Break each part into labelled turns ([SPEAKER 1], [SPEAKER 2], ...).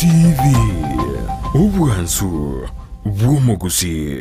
[SPEAKER 1] TV, obwansu bw'omogusii.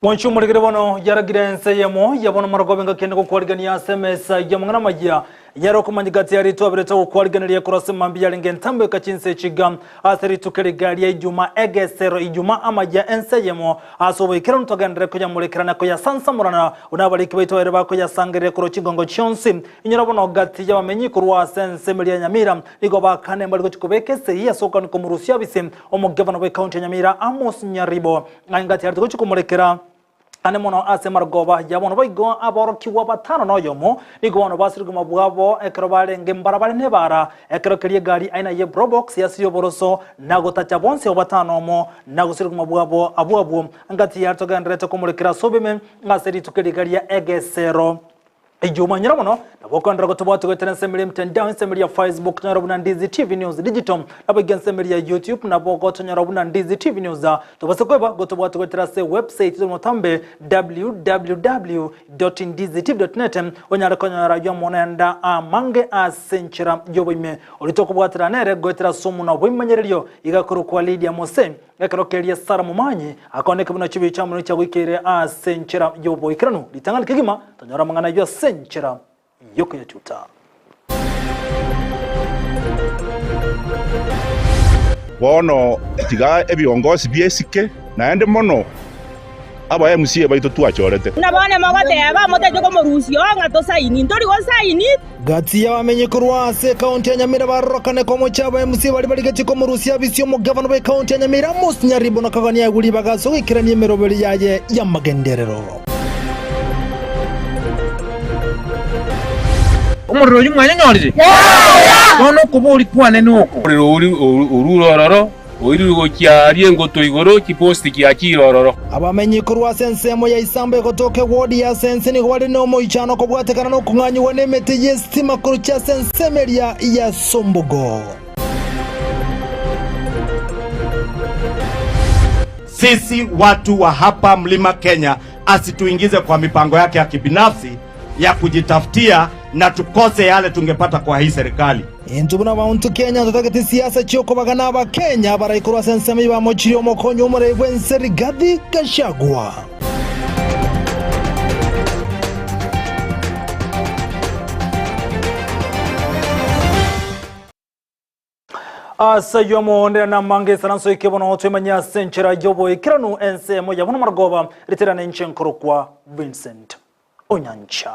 [SPEAKER 2] Mwanche omoregere bono yaragire ense eyemo ya bono marogoba engaki ende gokwarigania ase emesa y'amang'ana amayia yare okomanyeka ati aria twaberete gokwariganeria korwa ase mambia yarenge entambe goika chinsa echiga ase rituko eriga ria ijuma egesero ijuma amayia ense eyemo ase oboikeranu togenderere koyamorekera na koyasansamorana buna abariki baito baere bakoyasangereria korwa chingongo chionsi Inyora bono gati y'abamenyi korwa ase ensemo eria ya Nyamira nigo bakane mbare gochia kobeka esegi ase okani komorusia abise omogavana bw'ecounty ya Nyamira Amos Nyaribo aye ngati arete gochia komorekera ane mono ase marogoba ya bono boigo aborokigwa batano na oyomo nigo bono basirigwe mabwabo ekero barenge mbarabare nebara ekero keria egari aina ye Probox yasirie oboroso na gotacha bonsi abo batano omo na gosirigwa mabwabo abwo abwo ngati yare togendererete komorekera ase obime ase rituko eriga ria egesero Eyio omanyire mono, nabo okoenderera gotobwati goetera ensemo eria emtandao, ensemo eria ya Facebook tonyora buna Ndizi TV News Digital, naboigo ensemo eria ya YouTube nabo ogotonyora buna Ndizi TV News. Tobasa kweba gotobwati goetera ase website tore motambe www.ndizitv.net onyare konyora ayio amo nenda amange ase enchera y'oboime. Oria tokobwatera nere goetera ase omonwa bw'ebimanyererio iga akorokwa Lydia Mose. Ekero keria Sara momanyi akoneke buna chibicha chiamonwe chiagoikeire ase enchera y'oboikeranu, ritang'ani kegima tonyore amang'ana ayio ase enchera y'okoyachuta.
[SPEAKER 3] Bono tiga ebiongosi biesike, naende mono aba MCA baito twachorete.
[SPEAKER 4] Buna bono mogoteba, motache komorusia oo ng'a tosaini, ntori gosaini.
[SPEAKER 2] Gati y'abamenyi korwa ase ekaunti ya Nyamira barorokane komochia aba MCA baria barigetie komorusia abisi omogavana bw'ekaunti ya Nyamira Amos Nyaribo na kogania aegwe ribaga ase ogoikerania emeroberi yaye y'amagenderero.
[SPEAKER 5] Omorero oyio mwanyenyorire? Bono okoboria kwane noko.
[SPEAKER 6] Omorero orure ororo, oirire gochia aria engoto igoro, chiposti chiachiire ororo.
[SPEAKER 2] Abamenyi korwa ase ensemo ya Isamba egotoka ewodi ya Sense nigo bare nomoichano kobwatekana nokong'anyigwa nemete y'esitima koruchia ase ensemo eria ya Sombogo.
[SPEAKER 7] Sisi watu wa hapa Mlima Kenya asituingize kwa mipango yake ya kibinafsi ya kujitafutia na tukose yale tungepata kwa hii serikali.
[SPEAKER 2] Intwe buna abauntu Kenya ntotagete siasa chi'okobagana Abakenya abarai korwa ase ensemo eyio bamochirie omokonyi omorei bw'ense Rigathi Gachagua. Ase ayio amonde namange esaranso eke bono twemanye ase enchera y'oboikeranu ensemo ya bono marogoba riterane inche nkorokwa Vincent Onyancha.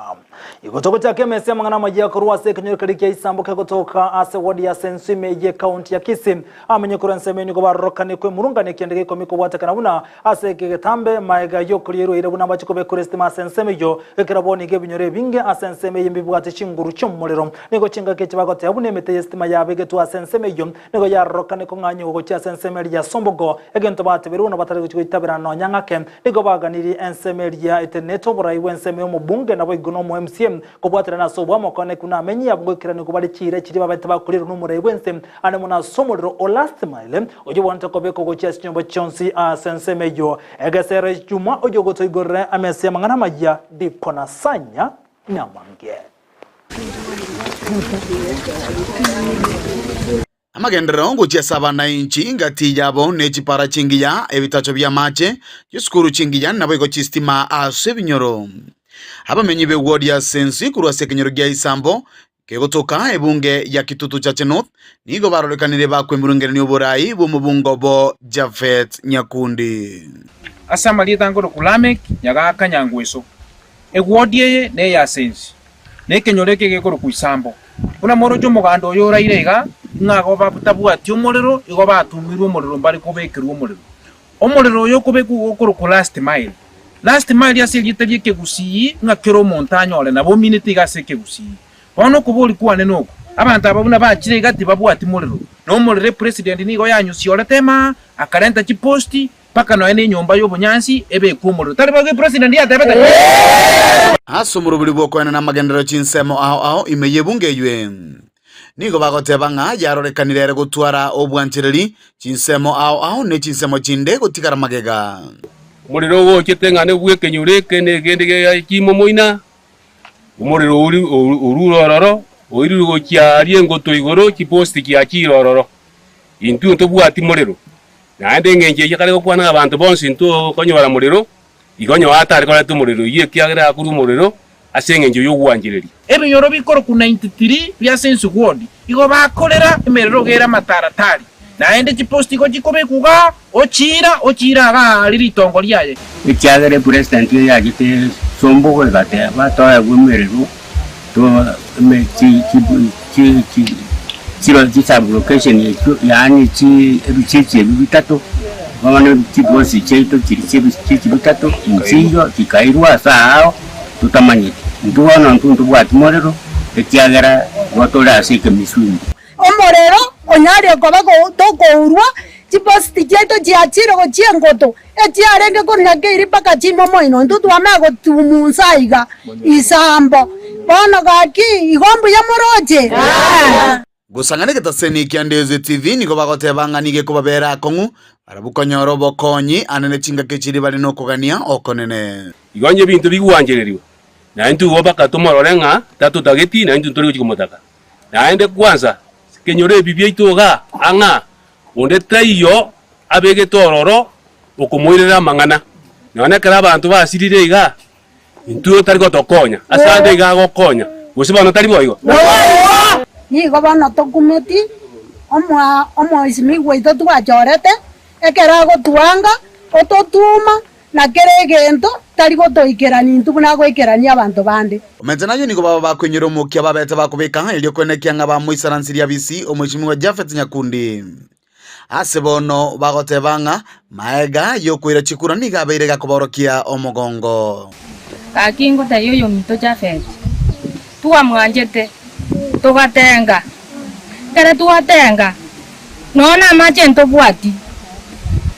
[SPEAKER 2] Igo togochaka emesa y'amang'ana amayia korwa ase ekenyoro keria kia Isambo kegotoka ase ward ya Sensu ime y'ekaunti ya Kisii. Amenye korwa ensemo eyio nigo barorokane kwemurungania ekianda gia ikomi kobwatekana buna ase eke getambe maega y'okorierwa eira buna mbache kobekora esitima ase ensemo eyio gekera bono iga ebinyoro ebinge ase ensemo eye mbibwate chinguru chi'omorero. Nigo chingaki echi bagoteba buna emete y'esitima yabegetwe ase ensemo eyio nigo yarorokane kong'anyigwa gochia ase ensemo eria ya Sombogo, egento bateberwe buna batari gochia goitabera nonya ng'ake. Nigo baganirie ensemo eria etenenete oborai bw'ensemo y'omobunge naboigo nomo MCA kobwaterana ase obwamokone buna amenyi abo goikerania nigo bare chiira chiria babete bakorierwa nomorai bw'ense ande mono ase omorero o last mile oyio obwanete kobekwa gochia ase chinyomba chionsi ase ensemo eyio. Egesero echuma oyio ogotoigorera emesa y'amang'ana amayia Dikonasanya Nyamange.
[SPEAKER 8] Amagenderero ngochia ase abanainchi ngati yabo ne chipara chingiya, ebitacho bi'amache, chisukuru chingiya, naboigo chistima ase ebinyoro. Abamenyi b'ewodi ya Sensi korwa ase ekenyoro gia Isambo kegotoka ebunge ya Kitutu Chache North nigo barorekanire bakwemurungerania oborai bw'omobungo obo Japhet Nyakundi.
[SPEAKER 5] Ase amarieta nkorokwa Lameck Nyagaka Nyangweso. Ewodi eye neya Sensi, na ekenyoro eke gekorokwa Isambo. Buna moroche omoganda oyo oraire iga. Ng'a igo batabwati omorero, igo batumirwe omorero mbare kobekerwa omorero. Omorero oyo okobekwa igo okorokwa last mile. Last mile ase erieta ri'ekegusii ng'a kera omonto anyore nabo ominete iga ase ekegusii. Bono okoboria kwane noko, abanto aba buna bachire iga tibabwati morero, na omorero epresident nigo yanyusiorete emaa, akarenta chiposti, mpaka nonya nenyomba y'obonyansi ebekwe omorero. Tari boigo epresident yatebete?
[SPEAKER 8] Ase omoroberi bw'okoenana amagenderero chinsemo ao ao ime y'ebunge eywe. Nigo bagoteba ng'a yarorekanire ere gotwara obwanchereri chinsemo ao ao ne chinsemo chinde gotigara magega.
[SPEAKER 6] Omorero ogochete ng'a nobw'ekenyoro eke na egende gia kimomoina, omorero orure ororo, oirire gochia aria engoto igoro, chiposti chiachire ororo. Intwe ntobwati morero, naende eng'encho eyio ekare gokwana ng'a abanto bonsi ntokonyora morero, Igo onye atare koreta omorero oyio ekiagera akorua omorero ase engencho y'ogwanchereria.
[SPEAKER 5] Ebinyoro bikorokwa 93 bia Sensu Ward igo bakorera emerero iga ere amataratari, naende chiposti igo chikobekwa igaa, ochiira ochiira igaa aria ritongo riaye.
[SPEAKER 9] Ekiagera epresident eye yachete sombogo egateba toegwe emerero to eme chi chi chi chiro chisublocation echio yaani chi ebicheche ebi bitato, bono chibosi chiaito chiria chia ebicheche bitato nchiyo chikairwa ase aao totamanyeti. Intwe bono intwe ntobwati morero ekiagera igo tore ase ekemisumu.
[SPEAKER 10] Omorero onyarire koba tokourwa, chipositi chiaito chiachire gochia engoto, echiarenge korwa Nyakeiri mpaka chimomoino, intwe twamanya gotumunsa aiga isambo. Bono gaki, igo mbuya moroche?
[SPEAKER 8] Gosang'ana egetaseni kia Ndeze TV nigo bagoteba ng'a nigo ekobabera akong'u barabwo konyora obokonyi ande ne chingaki chiria bare nokogania okonene.
[SPEAKER 6] Igo onye ebinto bigwanchererigwe, na intwe igo mpaka tomorore ng'a tatotageti, na intwe ntori gochia komotaka. Naende kwansa kenyore ebi biaito igaa ang'a, onde taiyo abegete ororo okomoirera amang'ana. Nonya ekero abanto basirire igaa, intwe tari gotokonya, ase ande iga agokonya, gose bono tari boigo?
[SPEAKER 10] Nigo bono tokumeti omoisimigwa oito twachorete, ekero agotwanga, ototuma, Na kera egento tari gotoikerania intwe buna agoikerania abanto bande.
[SPEAKER 8] Omanyete nayio nigo baba bakoinyora omokia babete bakobeka erio koenekia ng'a bamoisaransirie abisi omweshimiwa Japhet Nyakundi. Ase bono bagoteba ng'a maega y'okoira chikura nigo abeire gakoborokia omogongo.
[SPEAKER 11] Gaki ngotebia oyominto Jafeti, twamwanchete, togatenga, ekero twatenga, Nonya namache ntobwati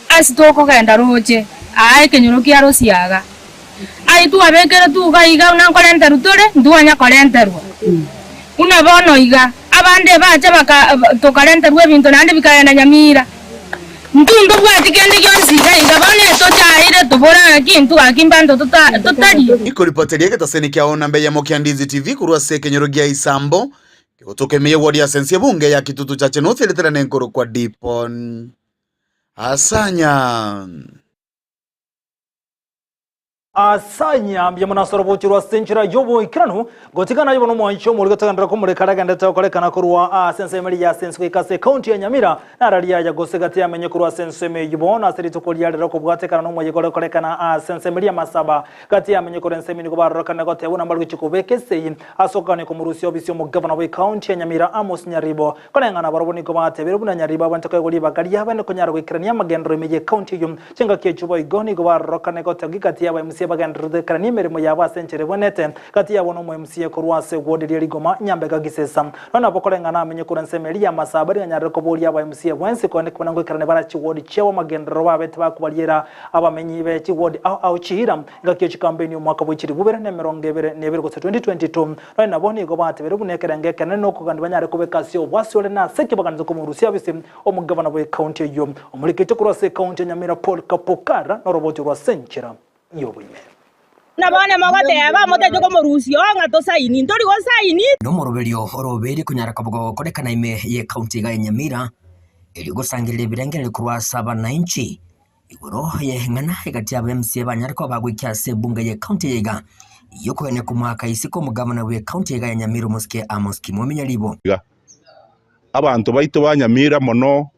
[SPEAKER 11] ase tokogenda roche aa ekenyoro kia Rosiaga. Aye twabekire tuga iga buna nkorenterwa tore, ntwanya korenterwa. Buna bono iga, abande bacha baka tokarenterwa ebinto naende bikagenda Nyamira. Intwe ntobwati kende gionsi iga iga, bono etochaire tobore ng'aki intwe gaki mbanto tota totarie.
[SPEAKER 8] Nikoripoteria egetaseni kia Onambe eyemo kia Ndizi TV korwa ase ekenyoro gia Isambo, Kegotoka ime y'ewodi ase ense y'ebunge ya Kitutu Chache North eritera nenkorokwa Dipon Asanya.
[SPEAKER 2] Asanya mbuya mono ase orobochi rwa ase enchera y'oboikeranu, gotigana aye bono omwanchi omorwoti gotogenderera komoreka aria agenderete gokorekana korwa ase ensemo eria y'ase ense goika ase ekaunti ya Nyamira, Nararia aya gose gati amenye korwa ase ensemo eyio bono ase rituko ria rero kobwatekana nomoyega ore gokorekana ase ensemo eria y'amasaba. Gati y'amenye korwa ensemo nigo barorokane goteba buna mbare gochia kobeka esegi ase okogania komorusia obisi omogavana bw'ecounty ya Nyamira Amos Nyaribo. Koreng'ana barobwo nigo batebire buna Nyaribo abwenerete koegwa ribaga riabene konyara goikerania amagenderero ime y'ecounty eyio. Chingaki echio boigo nigo barorokane goteba gati y'aba MCA bagendererete goikerania emeremo yabo ase enchera ebwenerete. Gati yabo nomo MCA korwa ase ward eria Rigoma, Nyambega Gisesa. Nonya nabo koreng'ana amenye korwa ensemo eria y'amasabo ring'anyarire koboria aba MCA bwensi korende kebuna ngoikerania bara chiward chiabo amagenderero babe tibakobariera abamenyi be chiward ao ao chiira engaki ye chikampeni omwaka bwe chilifu bibere na emerongo ebere na ebere gose 2022. Nonya nabo nigo batebire buna ekerengo ekenene nokogania banyare kobeka ase obwasi ore nase ekebaganiso komorusia abise omogavana bwe county eyio. Omorikete korwa ase ecounty ya Nyamira Paul Kapokara noroboti rwa ase enchera y'oboime.
[SPEAKER 4] Na bono mogoteba, Motache komorusia oo ng'a tosaini. Ntori gosaini.
[SPEAKER 12] Nomoroberio orobeire konyara koba gogokorekana ime y'ecounty iga ya Nyamira, erio gosangereria ebirengererio korwa ase abananchi igoro y'eng'ana egati y'aba MCA banyare koba bagoikia ase ebunge y'ecounty eye iga y'okogania komoaka isiko omogavana bw'ecounty iga ya Nyamira omosike Amos Kimwemi Nyaribo.
[SPEAKER 3] Iga abanto baito ba Nyamira mono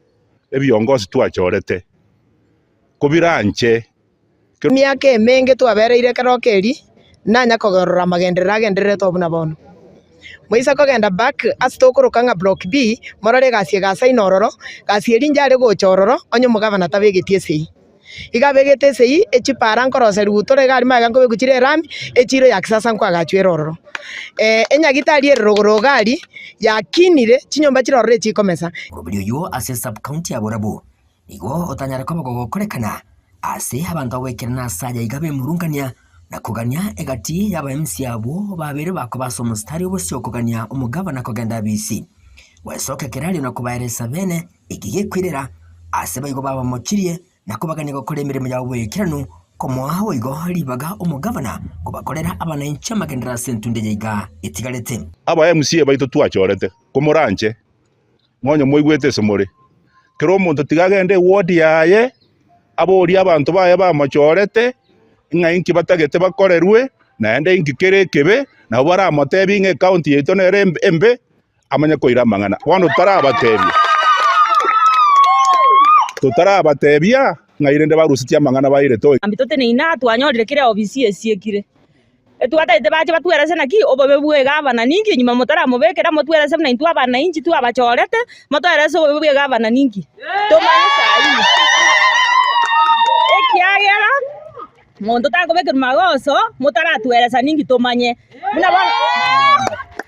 [SPEAKER 3] ebiongosi twachorete kobiranche.
[SPEAKER 13] Emiaka emenge twabereire ekero keria, nanya kogerora amagenderero agendererete oo buna bono. Moise kogenda back ase tokoroka ng'a block B, morore egasi egasaina ororo, gasi eria inche are gocha ororo, onye omogavana tabegeti esegi. Iga abegete esegi, echipara nkoroserigwa tore iga aria magega nkobekwa chire erami, echiro ya kisasa nkoagachwa ere ororo. Enyagitari ere rogoro iga aria, yakinire, chinyomba chire ororo echikomesa.
[SPEAKER 12] Orobiri oyio ase sub-county ya Borabu nigo otanyare koba gogokorekana ase abanto agoikerana ase aya iga bemurungania na kogania egati y'aba-MC abwo babere bakoba ase omositari obosio kogania omogavana kogenda abisi. Gwesoka kerario na kobaeresa bene eki gekwirera ase baigo babamochirie na kobagania gokora emeremo yabo bw'ekeranu, komoa boigo ribaga omogavana kobakorera abananchi amagenderero ase entunde eye iga etigarete.
[SPEAKER 3] Aba MCA baito twachorete, komoranche, Monye moigwete ase more. Kera omonto tiga agende eward yaye, aborie abanto baye bamochorete, ng'a inki batagete bakorerwe, naende inki kere ekebe, nabo baramotebie ng'a ecounty yaito nere embe, amanye koira amang'ana. Bono totarabatebia, totarabatebia ng'ai rende barusetie amang'ana bairete oyo.
[SPEAKER 4] Mambia toteneine aa twanyorire kera ofisi esiekire. Etwataete bache batwerese naki obobe bw'egavana ninki nyuma motaramobekera motwerese buna intwe abanainchi twabachorete, motoerese obobe bw'egavana ninki? Tomanye saii. Ekiagera monto takobekerwa magoso motaratweresa ninki tomanye. Buna bono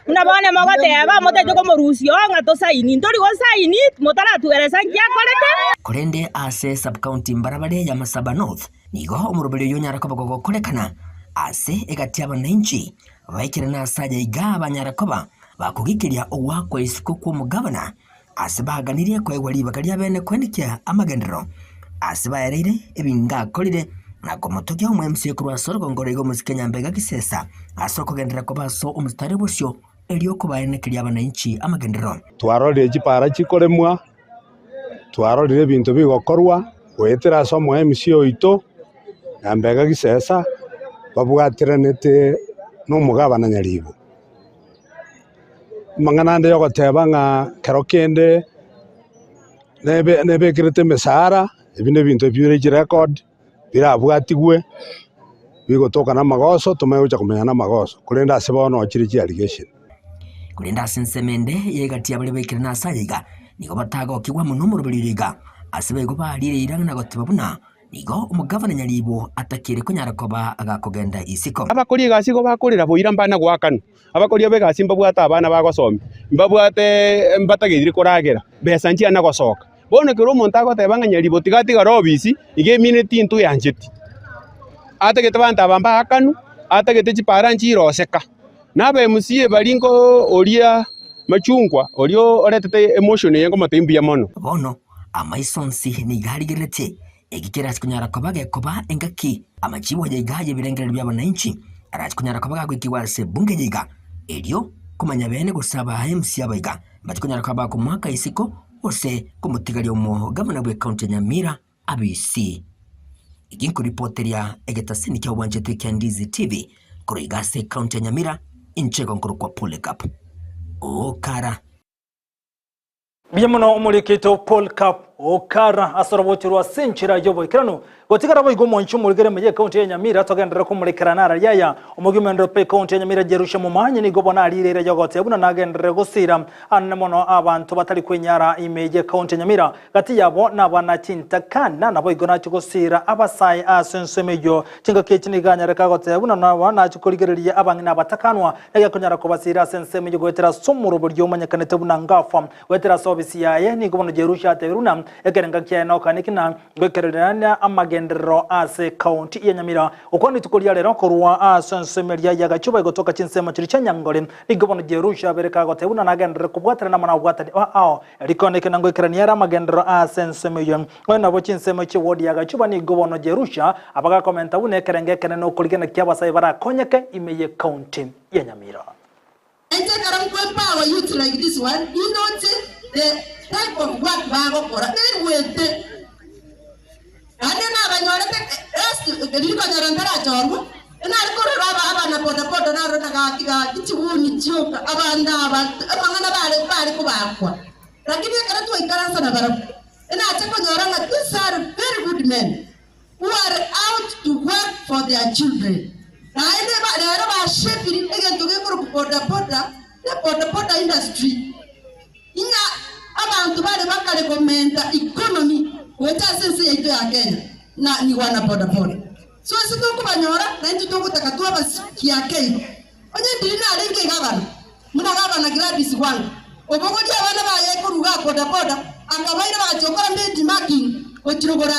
[SPEAKER 4] buna bono mogoteba motaete komorusia oo ng'a tosaini, ntori gosaini motaratweresa nki akorete.
[SPEAKER 12] Korende ase sub-county mbarabare ya Masaba North, Nigo omoroberi oyio onyare koba gogokorekana ase egati y'abananchi baikerane ase aya iga banyare koba bakogikeria ogoakwa isiko kw'omogavana ase baganirie koegwa ribaga ria bene koenekia amagenderero ase baereire ebinga akorire na komotogia omoMCA korwa ase orogongo roiga omosike Nyambega Gisesa ase okogenderera koba ase omositari bosio erio kobaenekeria abananchi amagenderero.
[SPEAKER 14] Twarorire chipara chikoremwa. Twarorire ebinto bigokorwa goetera ase omoemisia oito, Nyambega Gisesa, babwatiranete nomogabana Nyaribo. Amang'ana ande yogoteba ng'a kero kende nebe nebekerete emesara, ebi nebinto bire chirecord, birabwatigwe, bigotoka namagoso, tomanye gocha komenya namagoso, korende ase bono chire chiallegation.
[SPEAKER 12] Korende ase ensemo ende y'egati y'abaria baikire nase aya iga, nigo batagokigwa amo nomoroberi oria iga, ase baigo bariire eira na goteba buna nigo omogavana Nyaribo atakeire konyara koba agakogenda isiko.
[SPEAKER 6] Abakori egasi igo bakorera boira mbana goakanwa, abakori ab'egasi mbabwate abana bagosomia, mbabwate mbatageire koragera, besa nchiana gosoka. Bono ekero omonto agoteba ng'a Nyaribo tiga atigare obisi, iga emineti intwe yancheti. Atagete abanto aba mbaakanwe, atagete chipara nchiroseka. Na aba MCA baria nko oria Machungwa oria oretete emotion eye nkomotebia mbuya mono.
[SPEAKER 12] Bono amaiso onsi nigo arigereretie eki kerache konyara koba gekoba engaki amachibo aya iga y'ebirengererio bi'abananchi arache konyara koba gagoikigwa ase ebunge eye iga, erio komanya beene gose aba MC aba iga mbache konyara koba bakomoaka isiko gose komotigaria omogavana bw'ecounty ya Nyamira Abisi. Eki nkoripoteria egetasini kia obwanchete kia Ndizi TV korwa iga ase ecounty ya Nyamira, inche igo nkorokwa Polycarp Okara.
[SPEAKER 2] Mbuya mono omoriki oito Polycarp Okara ase orobochi rwa ase enchera y'oboikeranu. Gotigara boigo omwanchi omorigere ime y'ecounty ya Nyamira togenderere komorekera nararia aya. Omogima pe ecounty ya Nyamira Jerusha Momanyi nigo bono arire eira y'ogoteba buna nagenderere gosira anene mono abanto batari kwenyara ime y'ecounty ya Nyamira. Gati yabo nabana chintakana, naboigo nachie gosiira abasae ase ensemo eyio. Chingaki echi nigo anyareka goteba buna nabo nachie korigereria abang'ina abatakanwa, na gekonyara kobasiira ase ensemo eyio goetera ase omoroberio omanyekanete buna Ngafa. Goetera ase obisi yaye nigo bono Jerusha atebirie buna ekerenga kiaye nokane ki na goikererania amagenderero ase ekaunti ya Nyamira. Gokwana rituko ria rero korwa ase ensemo eria ya Gachuba egotoka chinsemo chiria chia Nyangore, nigo bono Jerusha abere kagoteba buna nagenderere kobwaterana amo nababwatani ao Rikone ekio nangoikerania ere amagenderero aase ensemo eyio. Onye nabo chinsemo chi'ewodi ya Gachuba nigo bono Jerusha abagakomenta buna ekerengo ekenene okorigena ki'abasae barakonyeke ime y'ecounty ya Nyamira.
[SPEAKER 15] Nainche ekero nkoempower youth like this one, indoche the type of work bagokora, beruete. Naende nabanyorete last riria konyora ntarachorwa, nare korora aba abana boda boda narora gaki gaki chiguni chioka abanto aba amang'ana bare bare kobakwa. Lakini ekero twaikaransa nabarabwo, nache konyora ng'a these are very good men who are out to work for their children. Naende ba rero bashepiri egento gekorokwa boda boda. Ne bodaboda industry ing'a abanto bare bakare komenta economy gocha ase ense yaito ya Kenya na ni wana bodaboda. So ase tokobanyora naintwe togotaka twabasikia ake igo. Onye ndiri narenge egavana buna gavana Gladys Wanga obogoria abana baye korwa igaa bodaboda akabaira bagachia gokora benchmarking gochirogora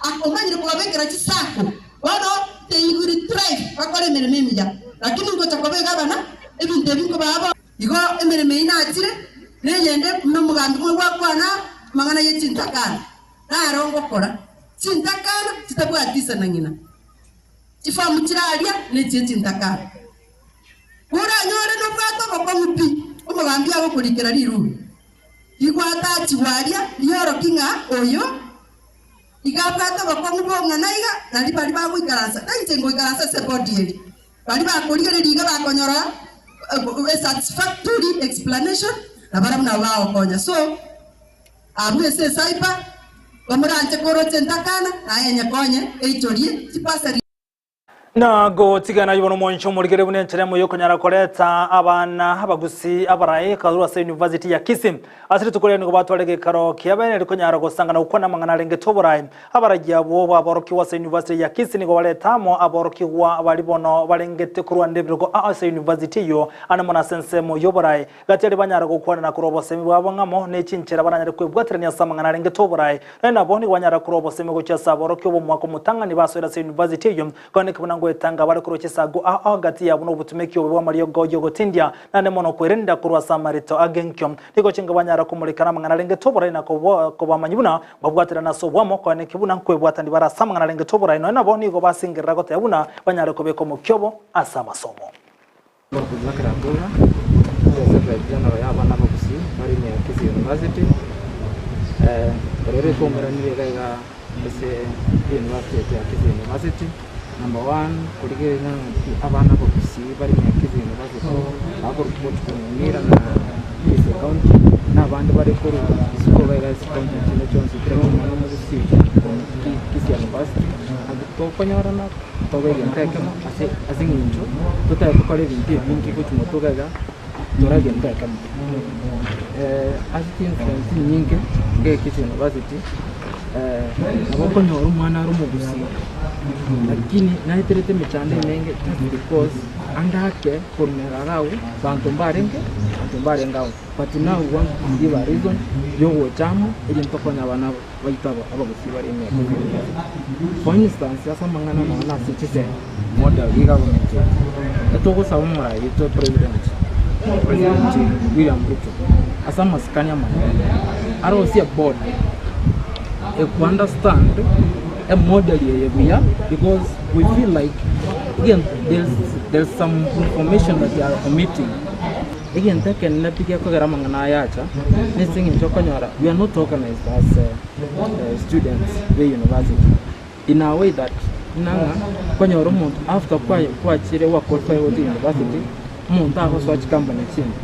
[SPEAKER 15] aa omanyire kobabekera chisacco bono they will thrive bakore emeremo emiya lakini ngocha koba egavana ebinto ebi nkobaa bono. Igo emeremo eyio nachire neyende buna omogambi bw'ogwakwana amang'ana ye chintakana, naro ngokora chintakana chitabwati ise na ng'ina. Chifomu chire aria nechie chintakana. Koranyore nobwate obokong'u pi, omogambi agokorikera rirube, rigwatachigwa aria rioroki ng'a oyo iga abwate obokong'u bong'ana iga, nari baria bagoikaransa, na inche ngoikaransa ase ebodi eria, baria bakorigereria iga bakonyora a satisfactory explanation, nabarabwo nabo bagokonya. So, abwo ase ecyber, bamoranche koroche entakana, naye enyekonye eichorie chibasari.
[SPEAKER 2] Na gotigana ayio bono omonche omorigere buna enchera emo yokonyara koreta abana abagusi abarai korwa ase University ya Kisii. Ase rituko riria nigo batware egekaro kiabe rikonyara gosangana gokwana amang'ana arengete oborai. Abarai abwo baborokigwa ase University ya Kisii nigo bareta amo aborokigwa baria bono barengete korwanera ebirogo ase University eyio ande mono ase ensemo y'oborai. Gati aria banyare gokwana na korwa obosemi bwabo ng'amo ne chinchera baranyare kwebwaterania ase amang'ana arengete oborae. Nonya nabo nigo banyare korwa obosemi gochia ase aborokigwa b'omwaka omotang'ani basoire ase university eyio, korende buna ngoetanga bare korwa chisago ao ao gati yabo nobotumeki obobe bw'amariogo y'ogotindia, naende mono kwerenda korwa ase amarito ag'enkio. Nigo chinga banyara komorikana amang'ana arengete oborae na kobamanyia buna mbabwaterane ase oboamo, korende buna nkwebwatani bare ase amang'ana arengete oborae. Nonya nabo nigo basingerera goteba buna banyare kobeka omokia obo ase amasomo.
[SPEAKER 16] Korwa Abdullah, Secretary General ya abana abagusii bare ime ya Kisii University, ere twaumeranire iga iga ase university yaito ya Kisii University, number one korigereria ng'aki abana abagusii bare ime ya Kisii University bakorwa gochia Nyamira na Kisii County, na abande bare korwa isiko iga iga ase county chinde chionsi kera omwana omogusii Kisii University, nabo tokonyorana. Tobe egento ekemo ase ase eng'encho totari gokora ebinto ebinge gochia motwe iga iga tore egento ekemo. Ase chinfluence chinyinge iga Kisii University nabo okonyora omwana are omogusii lakini naeterete emechando emenge just because ande ake korwa magega agwo banto mbarenge banto mbarenge agwo but now we want to give a reason ya ogocha amo erinde tokonye abana aba. baito aba abagusii bare ime ya Kisii University. For instance, ase amang'ana nonya na ase chisemi, model ye government eye, etogosaba omorai oito president, President William Ruto, ase amasikani amanene, arosie eboard eku understand emodel eye buya because we feel like again there's, there's some information that they are omitting. Egento ekenene pi gekogera amang'ana aya acha, nase eng'encho okonyora we are not organized as students be university in a way that buna ng'a okonyora omonto after kwachire gwa qualify gocha university, omonto agosoa chicompany chinde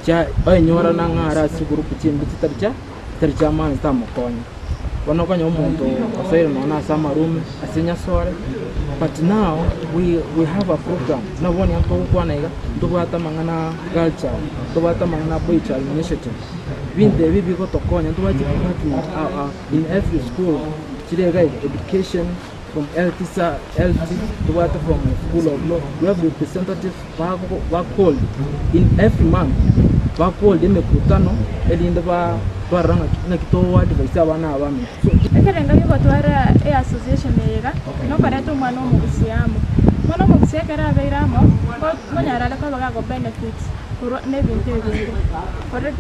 [SPEAKER 16] chia oenyorana ng'a are ase chigroup chimbe chitari chia chitari chia maana chitamokonye. Bono okonyora omonto osoire nonya na ase amarume, ase nyasore, but now we we have a program buna bono iga togokwana iga, ntobwate amang'ana a girl child, ntobwate amang'ana a boy child initiative, binto ebi bigotokonya ntobwate chidepartment ao ao in every school chire iga iga education from health sa health, ntobwate from school of law, we have representatives bago ba called in every month, ba called emekutano erinde ba twarora ng'aki ng'aki to advise abana aba bamino. So.
[SPEAKER 17] Ekerengo gi'ogotwara eassociation eye iga, nokoreta omwana omogusii amo. Omwana omogusii ekero abeire amo, nkonyara are koba gago benefit korwa nebinto ebinge. Kore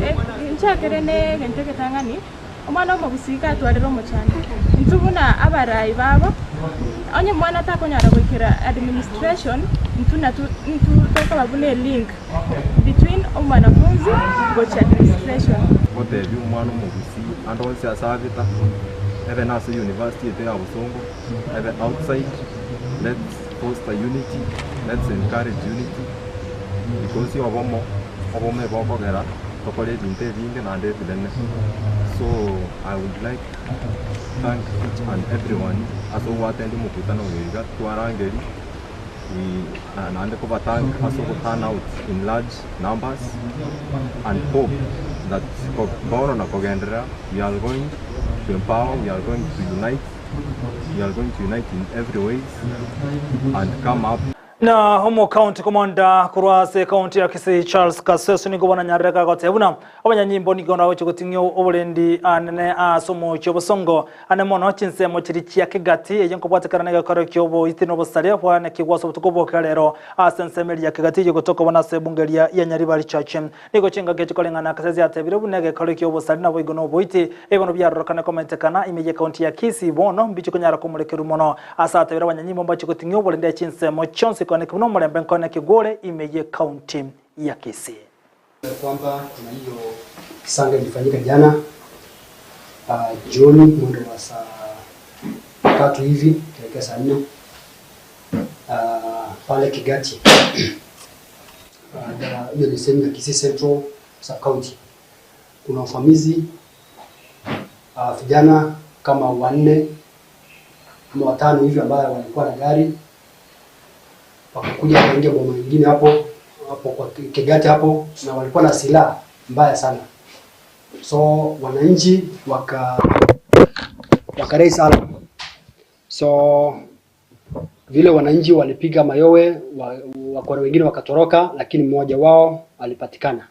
[SPEAKER 17] nchakere ne egento egetang'ani. Omwana omogusii gatwarire omochando, intwe buna abarai babo, onye omwana takonyara goikera administration, intwe natwo intwe tokoba buna elink between omwanafunzi gochia administration.
[SPEAKER 18] Gotebia omwana omogusii ande onsi ase abeta, ebe nase university yaito ya Bosongo, ebe outside, let's foster unity, let's encourage unity, because obomo, obomo ebokogera tokore ebinto ebinge naende ebinene. So I would like to thank each and everyone ase ogwatenda omokutano oyo iga twarangeria. We naende kobathank ase ogo turn out in large numbers and hope that bono na kogenderera we are going to empower, we are going to unite, we are going to unite in every ways and come up.
[SPEAKER 2] Na omokaunti komanda korwa ase ekaunti ya Kisii Charles Kaseso nigo bono anyarire gagoteba buna abanyanyimbo nigo bagochia goting'ia oborendi anene ase omochie obosongo ane mono chinsemo chiria chia Kegati eyio nkobwatekana negekoro kioboiti na obosaria bwanekigwa ase obotuko bwa rero ase ensemo eria ya Kegati eyio gotoka bono ase ebunge eria ya Nyaribari Church. Nigo chingaki echi koreng'ana Kasese atebire buna egekoro ki'obosari naboigo noboiti, ebibono biarorokane komentekana ime y'ekaunti ya Kisii bono mbichi konyara komorekerwa mono. Ase atebire abanyanyimbo mbache goting'ia oborende chinsemo chionsi koaneki buna omorembe nkoaneki gore ime y'ekaunti ya Kisii.
[SPEAKER 19] Kwamba kuna hiyo kisanga ilifanyika jana jioni mwendo wa saa tatu hivi kuelekea saa nne pale Kigati hiyo ni sehemu ya Kisii Central Sub County. Kuna uvamizi vijana kama wanne ama watano hivi ambayo walikuwa na gari wakakuja wakaingia boma nyingine hapo hapo kwa Kigati hapo, na walikuwa na silaha mbaya sana, so wananchi waka waka raise alarm. So vile wananchi walipiga mayowe, wakora wengine wakatoroka, lakini mmoja wao alipatikana.